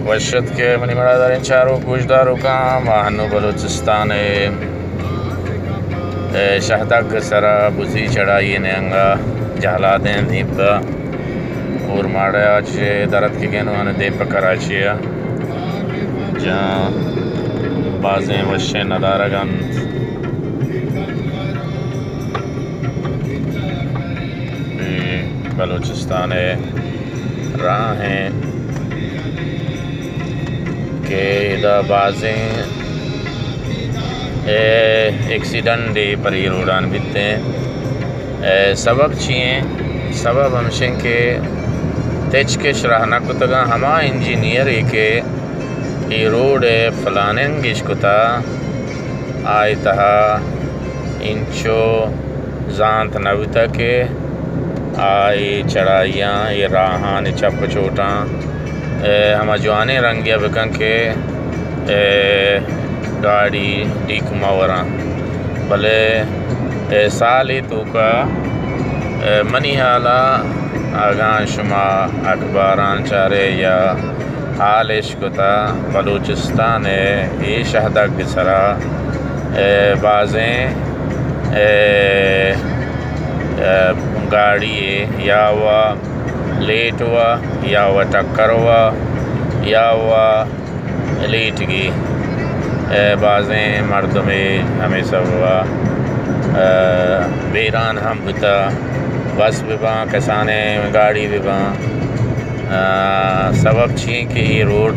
وش اتک منی مڑاداریں چاروک گوشداروکاں، ما ہنو بلوچستان ء، اے، شہدگ سرا بزی چڑھائی نیانگا جہلادیں دیم پہ اورماڑہ چہ در اتکگیں، نوں دیم پہ کراچی ء جہاں بازیں وشیں ندارگ انت۔ اے بلوچستان ء راہ ایں کہ ادا بازیں، اے، ایکسیڈنٹ ء پری روڈان بیتیں۔ اے، سبب چی ایں؟ سبب ہمشیں کہ تچکش راہ نہ کتگاں۔ ہما انجینئر ء کہ اے روڈ ء پلاننگ اش کتا، آئی تہا انچو زانت نہ بوتگ کہ آ اے چڑھائیاں، اے راہاں، اے چپ چوٹاں، اے ہما جوانیں رنگے ء بکن کہ، اے، گاڑی ڈیک مہ وراں۔ بلے، اے، سالے توکا، اے، منی حالا اگاں شما اخباران چارے یا حال اش کتا بلوچستان ء اے شہدگ سرا، اے، بازیں، اے، اے، گاڑی یا و لیٹ و یا و ٹکر و یا و لیٹ گی، اے، بازیں مردمے ہمے سببا، اے، بیران ہم بوتا، بس بباں، کسانیں گاڑی بباں۔ آ، سبب چی ایں کہ اے روڈ،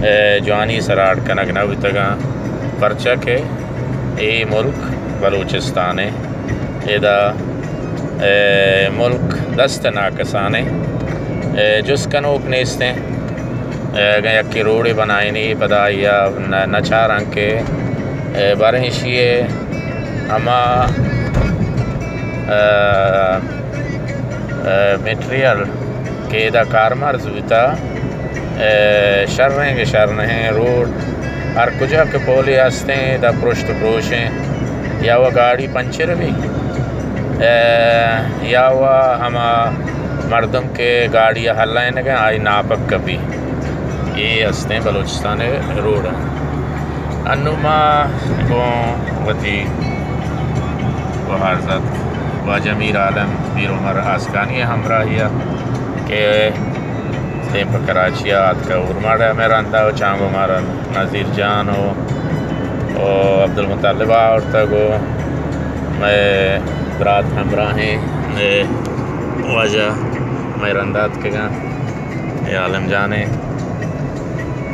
اے، جوانی سرا اڈ کنگ نہ بوتگاں، پرچا کہ اے ملک بلوچستان ایں، ادا، اے، ملک دست ناکسان ایں، اے، جست کنوک نیست ایں۔ اے، اگاں یکے روڈے بنائینی، پدا آئی ء نہ، نہ چاراں کہ، اے، باریں ایشی ء ہما، اے، اے، میٹریل کہ ادا کارمرز بوتا، اے، شریں کہ شر نہ ایں، روڈ ہر کجا کہ پولے ہستیں، ادا پرشت پروشیں، یا وہ گاڑی پنچر بی، اے، یا وہ ہما مردم کہ گاڑی ہلائینگ ء آئی ناپک کپی۔ اے ہستیں بلوچستان ء روڈ۔ انو ما گوں وتی گوہار زات واجہ میر عالم میر عمر آسکانی ء ہمراہی ء کہ دیم پہ کراچی ء آتکہ اورماڑہ ء مئے رند ء چانگو مارا نذیر جان و، و عبدالمطلب آورتگ و مئے برات ہمراہیں، مئے واجہ مئے رند ء آتکگاں۔ اے عالم جان ء،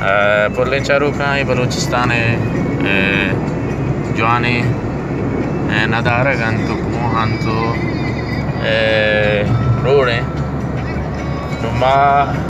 اے، پلیں چاروکاں اے بلوچستان ء، اے، جوانیں، اے، ندارگ انت و کوہ انت و، اے، روڈ انت۔ نوں ما